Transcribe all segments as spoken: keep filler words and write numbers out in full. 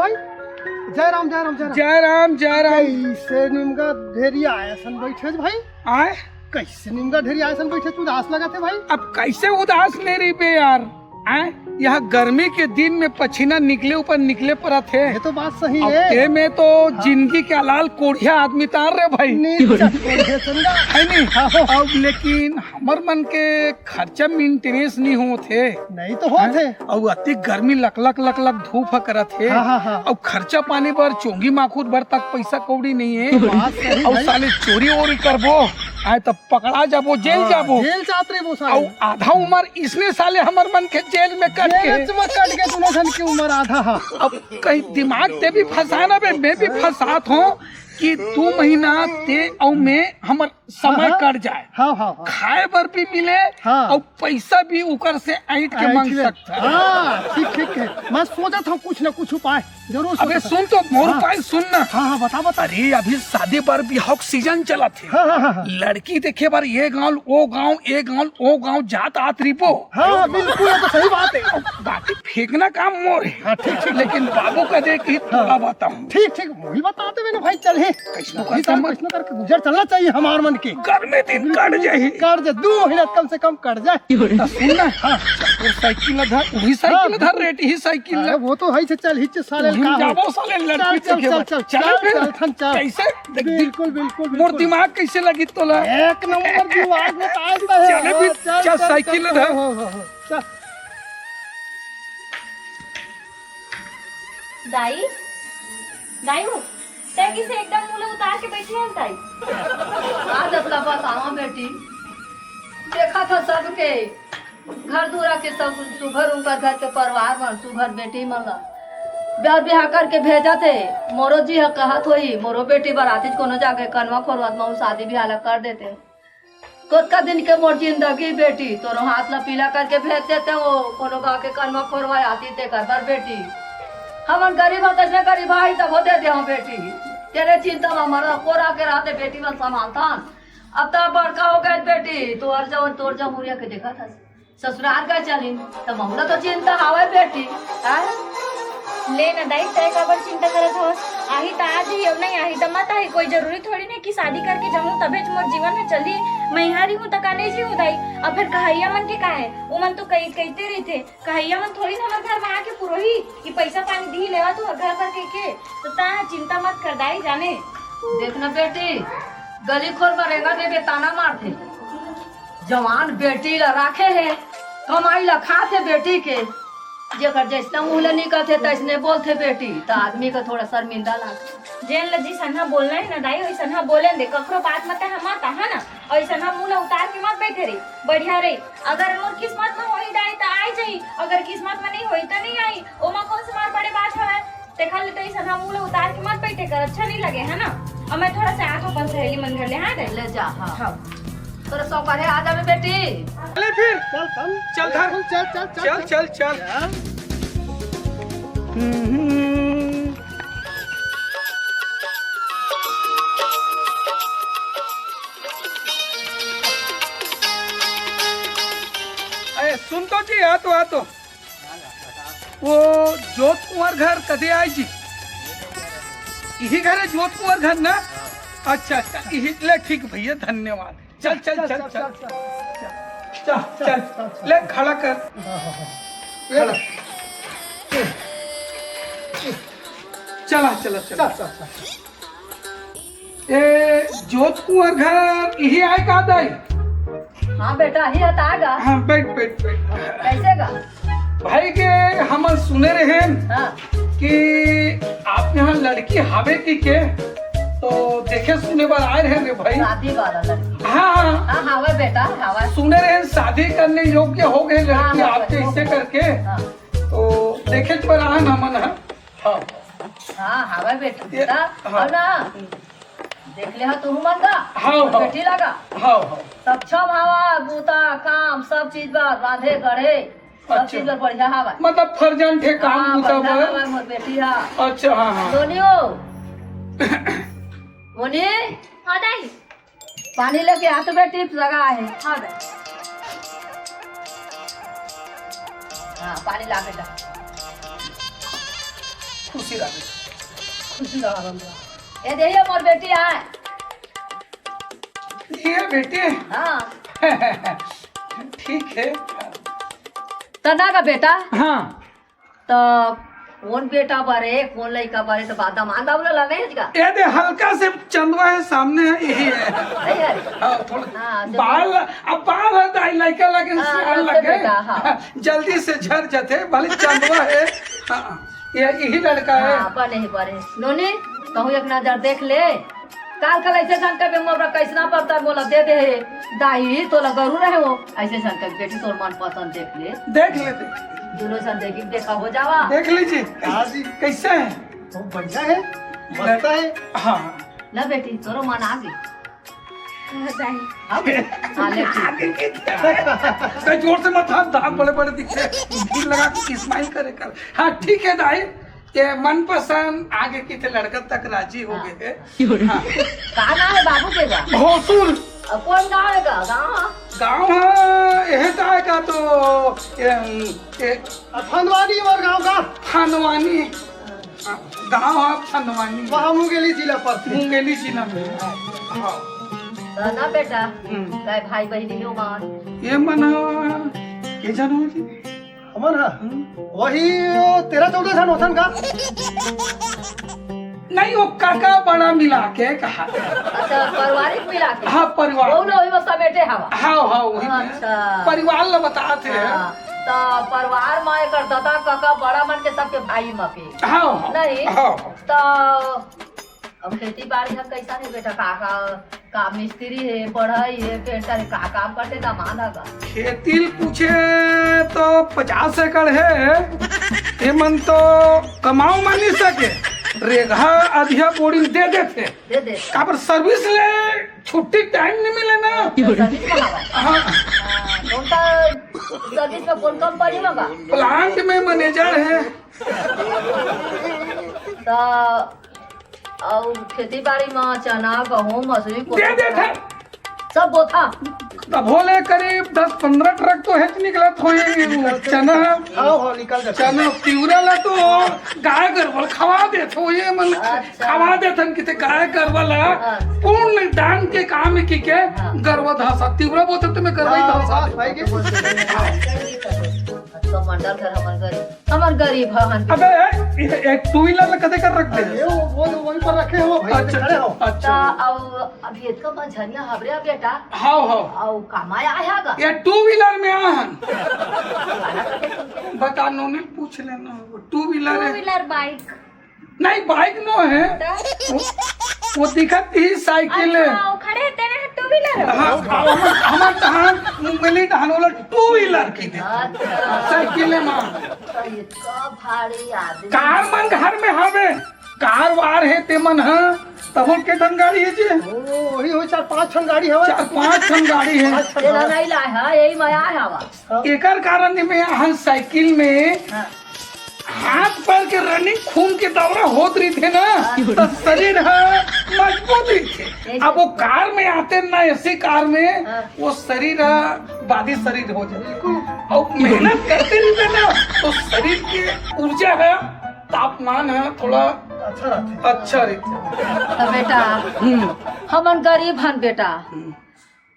जय राम, जय राम, जय राम। जय राम, जय राम। कैसे निमगा ढेरिया असन बैठे हस भाई? आय? कैसे निमगा ढेरिया असन बैठे हस, उदास लगत हे भाई। अब कैसे उदास नइ रहिबे यार? आय? यह गर्मी के दिन में पछीना निकले ऊपर निकले परत हे। ये तो बात सही अब हे। ते में तो हाँ। जिंदगी के अलाल कोढ़िया आदमी तार रे भाई। नीचा कोढ़िया चंदा। है नी? हाँ। अब लेकिन हमर मन के खर्चा maintenance नइ होत हे। नइ तो होत हे। अउ अति गर्मी लकलक लकलक धूप ह करत हे। हाँ, हाँ, हाँ। अउ खर्चा पानी बर चोंगी माखुर बर तक पइसा कौड़ी नइ हे। बात सही अउ भाई। साले चोरी ओरी करबो, आय त पकड़ा जाबो, जेल हाँ, जाबो। जेल जात रहिबो साले। अउ आधा उमर इसने साले हमर मन के जेल में कट के। जेल में कट के दोनों झन के उमर आधा हा। अब कहीं दिमाग ते भी फंसाना बे, मैं भी फंसात हूँ कि दू महीना ते अउ मैं हमर समय हाँ, हाँ। कट जाए। हाँ, हाँ, हाँ। खाए बर भी मिले हाँ। अउ पैसा भी उकर से ऐंठ के ऐंठ मांग के। सकता है। हाँ, ठीक, ठीक है। मैं सोचत हूँ कुछ ना कुछ उपाय जरूर अबे सोचत हूँ। सुन तो, मोर हाँ। उपाय सुन ना। हाँ, हाँ, बता, बता। अरे, अभी शादी बर बिहाव के सीजन चलत हे। हाँ, हाँ, हाँ, हाँ। लड़की देखे बर ये गांव, वो गांव, ये गांव, वो गांव जात आत रिबो। हाँ, बिल्कुल, ये तो सही बात है। बाकी फेंकना काम मोर हे। हाँ, ठीक, ठीक। लेकिन बाबू का देख ही हाँ। थोड़ा बताऊं। ठीक, ठीक, वही बताते मैंने भाई, चल हे। कैसनो कैसनो करके मत। कैसनो करके गुजर चलना चाहिए हमार मन के। गर्मी दिन कट जाही। कट जाए, दू महीना कम से कम कट जाए। त सुन ना, हाँ। चल, तोर साइकिल ला धर, वही साइकिल ला हाँ। धर, रेट ही साइकिल ला। अरे, वो तो है से चल, हिच साले वही का हो। जाबो साले लड़की चल, चल, देखे चल, बर। चल, चले चल, फिर। चल, थन, चल। कैसे? देख, बिल्कुल, बिल्कुल, मोर बिल्कुल। दिमाग कैसे लगी तोला? एक नंबर दिमाग में ताज है। चले फिर, हाँ, चल, चल, चल, साइकिल चल, ला धर। हो, हो, हो, हो, चल। दाई, दाई हो, तै किसे एकदम मुँह उतार के बैठे हस दाई? आज अतका बतावा बेटी, देखत हस सबके घर दुरा के सब सुघर उनकर घर के परिवार मन सुघर बेटी मन ला ब्याह बिहाव करके भेजत हे। मोरो जी ह कहत होही, मोरो बेटी बर आतिच कोनो जाके कनवा खोरवत महूँ शादी बिहाव ला कर देते। कतका दिन के मोर जिंदगी बेटी, तोरो हाथ ला पीला करके भेज देते हो, कोनो गाँव के कनवा खोरवाए आती तेकर बर बेटी। हमन गरीब हन, तइसने गरीब हन, तभो दे दे हन बेटी। तेरे चिंता म हमर कोरा के रहते बेटी मन संभालथन। अब त बड़का हो गए बेटी, तोर जवन, तोर जमुरिया के देखत हस। ससुराल का चलिन, त हमला तो चिंता हवय बेटी। हैं? ले न दाई, तै काबर चिंता करत हवस? आही त आ जाही, अउ नइ आही त मत आही। कोई जरूरी थोड़ी नहीं कि शादी करके जाहूँ तभेच मोर जीवन ह चलही। मैं इहाँ रहिहूँ त का नइ जीहूँ दाई? अब फेर कहइया मन के का हे? उमन तो कही, कहिते रहिथे। कहइया मन थोड़ी ना हमर घर म आके पुरोही कि पइसा पानी दिही, लेवा तू घर भर के के। त तैं चिंता मत कर दाई जाने। देख न बेटी, गली खोर म रेंगत हे बे ताना मारथे। जवान बेटी ला राखे हे, कमाई ला खाथे बेटी के। जेकर जइसना मुँह ले निकलथे, तइसने बोलथे बेटी, त आदमी का थोड़ा शर्मिंदा लागथे। जेन ल जइसनहा बोलना हे ना दाई, वइसनहा बोलेन दे। कखरो बात म तैं ह मत आहा ना, अउ अइसनहा मुँह ला उतार के मत बइठे रही, बढ़िया रही। अगर मोर किस्मत म होही दाई, त आय जाही, अगर किस्मत म नइ होही, त नइ आही। ओमा कोन से मार पड़े बात हवय? तेखर ले तो अइसनहा मुँह ला उतार के मत बइठे कर, अच्छा नइ लगे, है ना? अब मैं थोड़ा सा आत हँव अपन सहेली मन घर ले, हाँ, दाई? ले जा, हाँ। हाँ। तोरा सौकरे आ जाबे बेटी। चले फिर। चल, चल। चल, धर। चल, चल, चल, चल, चल। चल, चल। हम्म। अरे, सुन तो जी, आ तो, आ तो। वो जोत कुंवर घर कदे आय जी? इही घर हे जोत कुंवर घर ना? अच्छा, अच्छा, इही, ले ठीक भैया, धन्यवाद। चल, चल, चल, चल, चल। चल, चल, चल। ले, खड़ा कर। खड़ा। चला, चला, चला। चल, चल, चल। ए, जोत कुंवर घर इही आय का दाई? हाँ बेटा, इही आय गा। हाँ, बैठ, बैठ, बैठ। कैसे गा? भाई के हमन सुने रहेन हाँ। कि आप यहाँ लड़की हावे कि के, तो देखे सुने बर आए रहेन रे भाई। शादी वाला लड़की। हाँ, हाँ। हाँ, हावे बेटा, हावे। सुने रहेन शादी करने योग्य हो गए हाँ, लड़की हाँ, आपके हो इसे गए। करके। हाँ। तो देखे बर आए हमन ह। हाँ। हाँ, हावे बेटा, ये, बेटा, हाँ। अउ ना, देख ले हा तुहू मन गा, हाँ, हाँ। बेटी लगा। हाँ, हाँ। सक्षम हवा, बूता, काम, सब चीज बर, रांधे, गढ़े, सब अच्छा। चीज बर बढ़िया हवा। मतलब फर्जन ठे काम हाँ, बूता बढ़िया बर। हवा, मोर बेटी हा। अच्छा, हाँ, हाँ। दोनियो। बोनी? हाँ, दाई। पानी लेके आ तो बेटी, लगा है। हाँ, दाई। हाँ, पानी ला बेटा। खुशी रहा बेटा, खुशी रहा, राम राम। ए, देखिए, मोर बेटी आए। ये बेटी? हाँ। ठीक है। तना का बेटा? हाँ। तो कौन बेटा बारे, कौन लड़का बारे, तो बात दमांद बाबू ला नहीं है का? ये दे, हल्का से चंदवा है, सामने है, यही है। नहीं है? हाँ, थोड़ा हाँ, तो बाल, अब बाल है, दाई लड़का लगे, हाँ, सियान तो लगे। बेटा, हाँ। जल्दी से झर जाते, भले चंदवा है। हाँ, ये यही लड़का है। हाँ, बने ही बने। नोनी, कहूँ एक नजर देख ले। काल कल ऐसे झन कबे मोर कैसना पड़ता, मोला दे दे हे। दाई, तोला गरू रहे हो, ऐसे झन कबे बेटी तोर मन पसंद देख ले। देख लेते। दोनों झन देखी, देखा हो जावा। देख लीजिए। हाँ जी। कैसे है? बहुत बढ़िया है, मस्त है। हाँ। ला बेटी, तोरो मन आ गई। दाई। हाँ बेटी, हाँ, ले ठीक। तो जोर से मत हाथ, दांत बड़े बड़े दिखते हैं। दिल लगा के स्माइल करे कर। हाँ, ठीक है दाई, ये मनपसंद आगे की थे लड़का तक राजी हो हाँ। गए। हाँ। का नाम है बाबू के बा? होसुल। अब कौन गाँव है का? गाँव? गाँव है, यह का है का तो, ये, ये फनवानी और गाँव का? फनवानी। हाँ, गाँव है फनवानी। वहाँ मुंगेली जिला पर। मुंगेली जिला में। हाँ। तो ना बेटा, हम्म। काय भाई बहनी हो मान? ये मना, के जानो जी? हमन हा? हम्म। वही तेरह चौदह झन होथन का? नहीं, वो काका बड़ा मिला के कहा। अच्छा, पारिवारिक मिला के? हाँ, परिवार। वो ना वही बस समेटे हवा। हाँ, हाँ, वही में। अच्छा। परिवार ला बतात हे। हाँ, तो परिवार में एकर दादा काका बड़ा मन के सबके भाई मके। हाँ, हाँ। नहीं? हाँ। तो अब खेती बाड़ी ह कैसा नहीं बेटा, का, का, का मिस्त्री है, पढ़ाई है, पेंटर है, का काम करते दामाद ह का? खेती ल पूछे तो पचास एकड़ है, एमन तो कमाओ मा नहीं सके, रेगहा अधिया बोरिंग दे देथे। दे दे। काबर सर्विस ले छुट्टी टाइम नहीं मिले ना। सर्विस में हवा। हाँ। हाँ, कौन सा सर्विस में, कौन कंपनी में बा? प्लांट में मैनेजर है। तो अउ खेती बाड़ी म चना, गहूं, मसूरी, दे दे था। सब बोथा। तभो ले करीब दस पन्द्रह ट्रक तो हेच निकलत होही चना। हाँ, हाँ, निकल जाता। चना तिवरा ला तो गाय गरवा ल खवा देत हो, ये मन अच्छा। खवा देथन किते गाय गरवा ला। हाँ। पूर्ण दान के काम की के हाँ। गरवा धासा, तिवरा बोलते तुम्हें गरवा ही हाँ, धासा। बस, भाई के। तो मंडल घर हमर गरीब, हमर गरीब हन। अबे, ए, ए, ए, टू व्हीलर ला कदे कर रख दे? अरे, वो, वो, वहीं पर रखे हो, भाई, अच्छा, खड़े हो। अच्छा। ता अब, अभी इतका बा झनिया हबरे बेटा। हाव, हाव। अउ कमाए आया गा? ये टू व्हीलर में आ हन। बता, नोनी पूछ लेना, वो टू व्हीलर टू है। Wheeler bike. नहीं, बाइक नो है। तो? वो, वो दिखत ही साइकिल है। अच्छा, वो खड़े तेने है टू व्हीलर है? हाँ, हाँ, हमर, हमर तहान मुंगेली तहान वाला टू व्हीलर की दे। अच्छा। साइकिल है माँ। तो इतना भारी आदमी। कार मन घर में हवे, कार वार है ते मन, हाँ, तब के ठन गाड़ी है जी। ओ, वही, वही चार पांच ठन गाड़ी हवे। चार पांच ठन गाड़ी है। पांच ठन तेला हवे। नहीं लाए है, यही मैं आया हवा। एकर कारण में हम साइकिल में हाँ। हाथ पैर के रनिंग खून के दौरा होत रहिथे ना, हाँ। तो शरीर ह मजबूत रहिथे। ऐसे अब वो कार में आते ना, ऐसी कार में हाँ। वो शरीर ह बादी शरीर हो जाए। बिल्कुल। और मेहनत करते रहिथे ना, तो शरीर के ऊर्जा ह, तापमान ह, थोड़ा अच्छा रहता है। अच्छा रहता है। तो बेटा, हम्म। हमन गरीब हन बेटा, हम्म।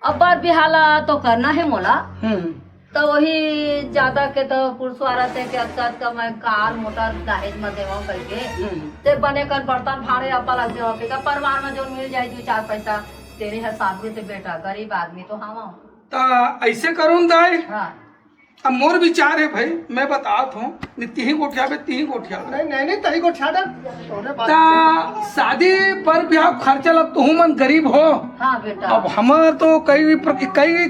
अब बर बिहाव ला तो करना है मोला। हम्म। तो वही ज्यादा के तो पुरुषवारा थे कि अतका, अतका मैं कार मोटर दहेज में देवं करके। हम्म। ते बने कर बर्तन भाड़े आपा लग देवं के, परिवार में जोन मिल जाए दू चार पैसा, तेरे हिसाब से ते बेटा, गरीब आदमी तो हवा। ता ऐसे करूँ दाई, हाँ। अब मोर विचार है भाई, मैं बतात हूँ, नहीं तिही गोठियाबे, तिही गोठियाबे। नहीं, नहीं, नहीं, तही गोठिया दे। तोरे बात ता शादी पर ब्याह खर्चा ला तुहू मन गरीब हो। हाँ बेटा। अब हमर तो कई भी प्र-, कई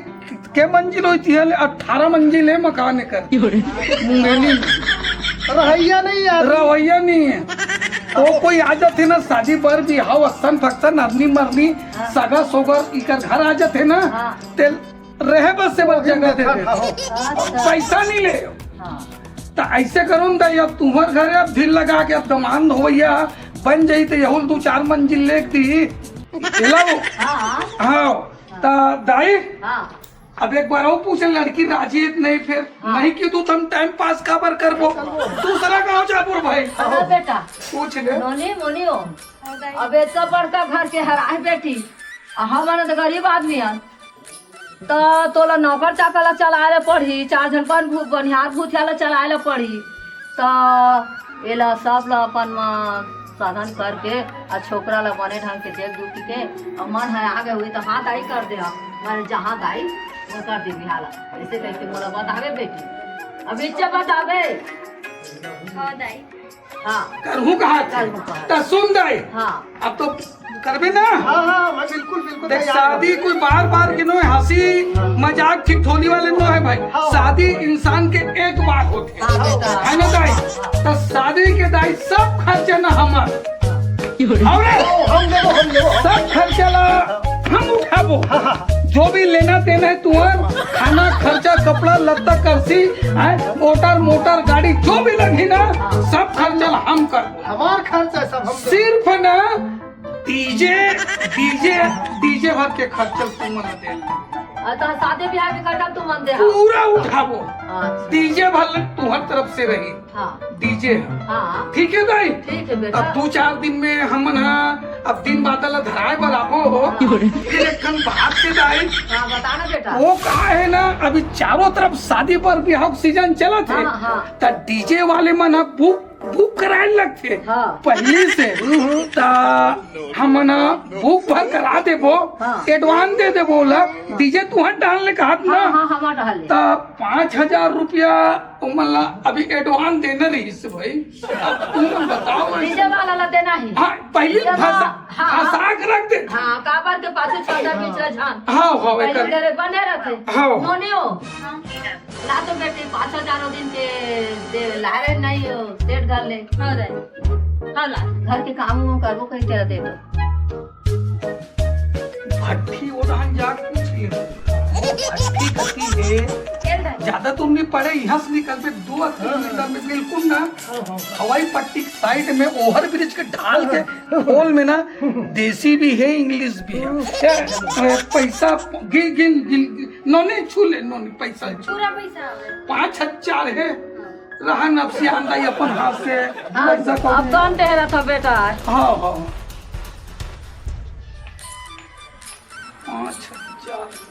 के मंजिल होती है, अठारह मंजिल है मकान एकर। मुंगेली में। रहैया नहीं यार। रहैया नहीं है। तो कोई आ जाते ना शादी पर ब्याह, असन फक्सन, अरनी मरनी, हाँ। सगा सोगर, इकर घर आ जाते ना, हाँ। तेल रहे बस से बस जगह दे दे। हाँ, हाँ। अच्छा। पैसा नहीं ले। हाँ। त ऐसे करो न दाई, अब तुम्हर घर अब दिल लगा के अब दमांद होइया बन जाई त यहू ल दू चार मंजिल लेके दी। हेलो। हाँ, हाँ। हाँ। त दाई, हाँ। अब एक बार अउ पूछ, लड़की राजी हे त नहीं, फेर हाँ। नहीं कि तू हम टाइम पास काबर करबो, दूसरा गाँव जाबो भाई। हाँ बेटा, पूछ ले। नोनी मोनी हो, अब इतना बड़का घर के हराए बेटी, हमन तो गरीब आदमी हन, त तोला नौकर चाकर ला चलाए ला पड़ही, चार झन बन भू-, बनिहार भूथिया ला चलाए ला पड़ही, त एला सब ला अपन म साधन करके आ छोकरा ला बने ढंग के देख दुखी के, अउ मन ह आगे हुई त हाँ दाई कर दे, ह मैं जहाँ दाई वो कर दे बिहाला। ऐसे कह के मोला बतावे बेटी, अब इच्छा बतावे। हाँ दाई। हाँ। करहूँ कहा थे। करहूँ कहा। त सुन दाई। हाँ। अब तो करबे ना? हाँ, हाँ, मैं बिल्कुल, बिल्कुल देख, तैयार हूँ। शादी कोई बार बार के नो हे, हंसी मजाक ठिठोली वाले नो हे भाई। हाँ। शादी इंसान के एक बार होथे। हाँ, बेटा। है ना दाई? त शादी के दाई सब खर्चा ना हमर। अरे, हम लेबो, हम लेबो, हम सब खर्चा ला हम उठाबो। हाँ, हाँ। जो भी लेना देना हे तुहर, खाना खर्चा, कपड़ा लत्ता, करसी, हैं, मोटर, मोटर, गाड़ी, जो भी लगही ना, सब खर्चा ला हम कर। हमार खर्चा सब हम लेबो। सिर्फ ना डीजे, डीजे, डीजे भर के खर्चा तुमन दे। अच्छा, शादी ब्याह के खर्चा तुमन दे। पूरा उठाबो। अच्छा। डीजे भर तुहर तरफ से रही। हाँ। डीजे ह। हाँ। ठीक हे दाई? ठीक हे बेटा। अब दू चार दिन में हमन ह अब दिन बादर ला धराए बर आबो हो। हाँ। फिर एक ठन बात हे दाई। हाँ, बता ना बेटा। वो का हे ना, अभी चारों तरफ शादी बर ब्याह के सीजन चलत हे। हाँ, हाँ। त डीजे वाले मन ह बुक, बुक कराए लगथे। हाँ। पहिली से। हम्म, हम्म। त हमन ह बुक भर करा देबो, हाँ। एडवांस दे देबो ओला। डीजे तुहर डाल ले कहत ना। हाँ, हाँ, हमर डाल ले। त पाँच हजार रुपया ओमन ला अभी एडवांस देना रहिस भाई। अब तुमन बताओ ऐसे। डीजे वाला ला देना ही। हाँ, पहिली डीजे फंसा, वाला, हाँ। फंसा के रख दे। हाँ, काबर के पाछू छोटा पीछे झान। हाँ, हाँ, पहिली एकर डरे बने रहथे। हाँ। नोनी हो। ला तो बेटी, पाँच हजार दिन के दे, लारे नहीं हो, सेठ घर ले। हाँ, रे। हाँ, ला। घर के काम वाम करबो कहीं तेरा दे दो। भट्ठी ओ डहन जाके पूछ ले। भट्ठी कती हे। ज्यादा तुम नहीं पढ़े, यहाँ से निकल के दो तीन मीटर में बिल्कुल ना, हवाई पट्टी के साइड में ओवर ब्रिज के ढाल के पोल में ना, देसी भी हे, इंग्लिश भी हे। ए, पैसा गिन, गिन, गिन, नोनी छू ले, नोनी पैसा छू। पूरा पैसा आवे। पाँच हजार हे। रहन अब सियान दाई अपन हाथ से हाँ, पैसा कौड़ी। अब कौन टहरा था बेटा? हाँ, हाँ। पाँच हजार।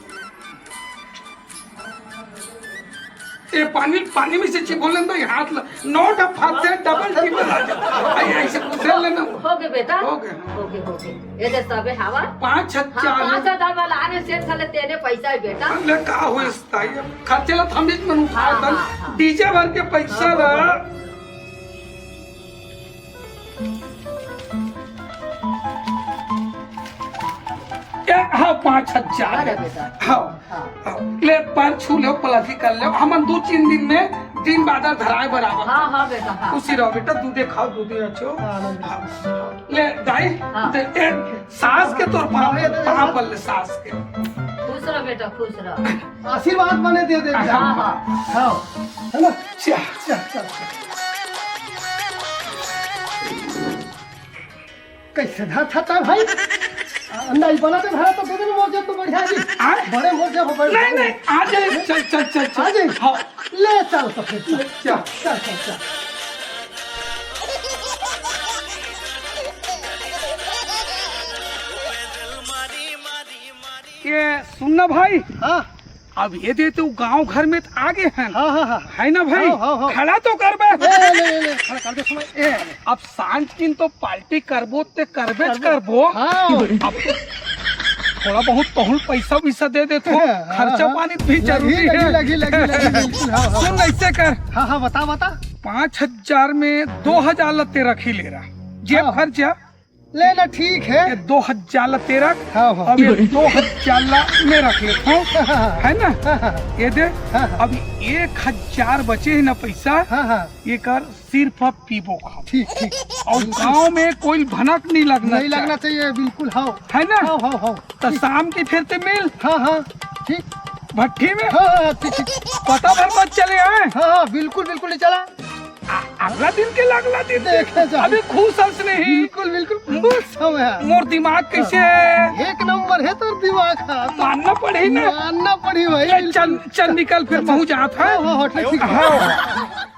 ए, पानी, पानी में से चिबोले तो ये हाथ ला, नोट अब हाथ से डबल ट्रिपल आ जाता। आई, ऐसे घुसेल लेना। हो गए बेटा? हो गए। हो गए, हो गए। ये दे सबे हवा। पाँच हजार हाँ, है। पाँच हजार वाला आने से साले तेने पैसा है बेटा। ले का हो इस ताई? खर्चे ला थमित मन उठा हाँ, दन। हाँ, हाँ। डीजे भर के पैसा हाँ, ला। हाँ। ए, हाँ, पाँच हजार। अरे बेटा। हाँ, हाँ। हाँ। ले, पैर छू ले, पलथी कर ले। हमन दू तीन दिन में दिन बादर धराए बराबर। हाँ, हाँ बेटा, हाँ। खुशी रहो बेटा, दूधे खाओ, दूधे अच्छो। हाँ, हाँ। हाँ। ले, दाई, हाँ। दे, ए, सास के तोर पाँव, हाँ, ये तो पाँव देखो। पर ले, सास के। खुश रह बेटा, खुश रह। आशीर्वाद बने दे दे। हाँ, हाँ। हाँ। है ना? चल, चल, चल। कैसे धर था भई? आ, नहीं बना तो भरा तो दे दे, मोर जेब तो बढ़िया जी। आ? बड़े मोर जेब हो, बड़े नहीं, बड़े। नहीं, आ जाए, चल, चल, चल, चल। आ जाए? हाँ। ले चल तो फिर, चल। चल। चल, चल, चल। ये सुन ना भाई। हाँ। अब ये दे तो गांव घर में त आगे हैं। हाँ, हाँ, हाँ। है ना भाई? हाँ, हाँ, हाँ। खड़ा तो कर बे। ले, ले, ले, ले। खड़ा कर दे समय। ए, अब सांझ किन तो पार्टी करबो ते करबेच करबो। करबो। हाँ। अब थोड़ा बहुत तोहूँ पैसा वैसा दे दे तो हाँ, खर्चा हाँ। पानी भी लगी, जरूरी लगी, है। लगी, लगी, लगी, बिल्कुल, हाँ, हाँ। सुन, ऐसे कर। हाँ, हाँ, बता, बता। पाँच हजार में दो हजार ला ते रख ही ले रहा। जेब हाँ। खर्चा। ले ना, ठीक है। ये दो हजार ला ते रख, हाँ, हाँ। अब ये दो हजार ला मैं रख लेता हूँ, है ना? हाँ, हाँ। ये दे, हाँ, हाँ। अब एक हजार बचे है ना पैसा, हाँ, हाँ। ये कर, सिर्फ अब पीबो खाओ। ठीक, ठीक। और बिल्कुल। गांव में कोई भनक नहीं लगना नहीं चाहिए। लगना चाहिए, बिल्कुल, हाँ। है ना? हाँ, हाँ, हाँ। तो ठीक। शाम की फिर ते मिल। हाँ, हाँ, ठीक। भट्ठी में? हाँ, हाँ, ठीक, ठीक। पता भर मत चले, हैं? हाँ, हाँ, बिल्कुल, बिल्कुल नहीं चला। आ-, अगला दिन के ला अगला दिन देखे जा। अभी खुश हस नहीं। बिल्कुल, बिल्कुल, खुश हूँ मैं। मोर दिमाग कैसे है? एक नंबर तोर दिमाग हा। मानना पड़ही ना। मानना पड़ही भाई, चल, चल, चल निकल, फिर महूं जात हे। हाँ, हाँ, ठीक हे। हाँ।